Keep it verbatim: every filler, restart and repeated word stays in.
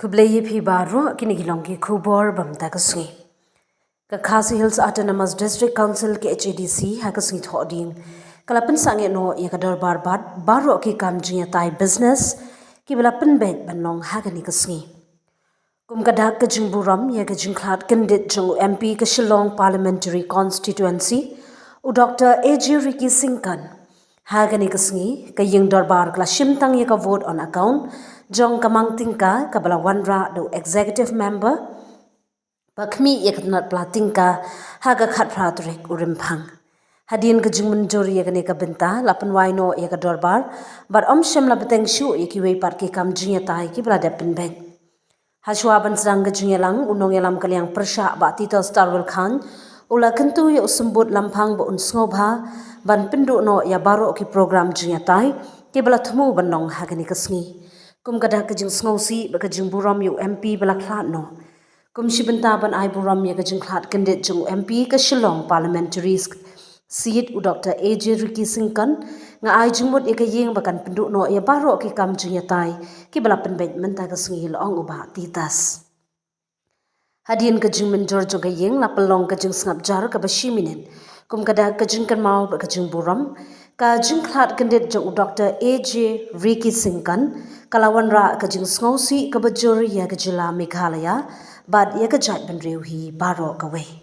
Khublei ïa phi baroh, kine ki long ki khubor ba mynta ka sngi. Ka Khasi Hills Autonomous District Council, K H A D C, ha ka sngi Thohdieng ka la pynsangeh noh ïa ka dorbar bad baroh ki kam jingïatai business kiba la pynbeit ban long ha kane ka sngi. Kum ka dak ka jingburom ïa ka jingkhlad kyndit jong u M P ka Shillong Parliamentary Constituency, u Doctor A J Ricky Syngkon, ha kane ka sngi ka ïing dorbar ka la shim tang ïa ka vote on account jong ka mang tyngka kaba la wanrah da u executive member ba khmih ïa ka tnat pla tyngka ha ka khatphra tarik u Rymphang. Hadien ka jingmynjur ïa kane ka bynta la pynwai noh ïa ka dorbar bad ym shym la bteng shuh ïa kiwei pat ki kam jingïatai kiba la dep pynbeit. Hashwa ban sdang ka jingïalang, u nongïalam ka liang pyrshah Bah Titos Tarwel Chyne u la kyntu ïa u symbud Lamphang ba un sngewbha ban pynduh noh ïa baroh ki program jingïatai kiba la thmu ban long ha kane ka sngi. Kum ka dak ka jingsngewsih bad ka jingburom ïa u M P ba la khlad noh. Kum shi bynta ban ai burom ïa ka jingkhlad kyndit jong u M P ka Shillong Parliamentary Seat, u Doctor A J Ricky Syngkon, nga ai jingmut ïa ka ïing ba kan pynduh noh ïa baroh ki kam jingïatai kiba la pynbeit mynta ka sngi, la ong u Bah Titos. Hadien ka jingmynjur jong ka ïing la pynlong ka jingsngap jar kaba shi minit. Kum ka dak ka jingkynmaw bad ka jingburom, ka jingkhlad kyndit jong u Doctor A J Ricky Syngkon ka la wanrah ka jingsngewsih kaba jur ïa ka jylla Meghalaya bad ïa ka jaitbynriew hi baroh kawei.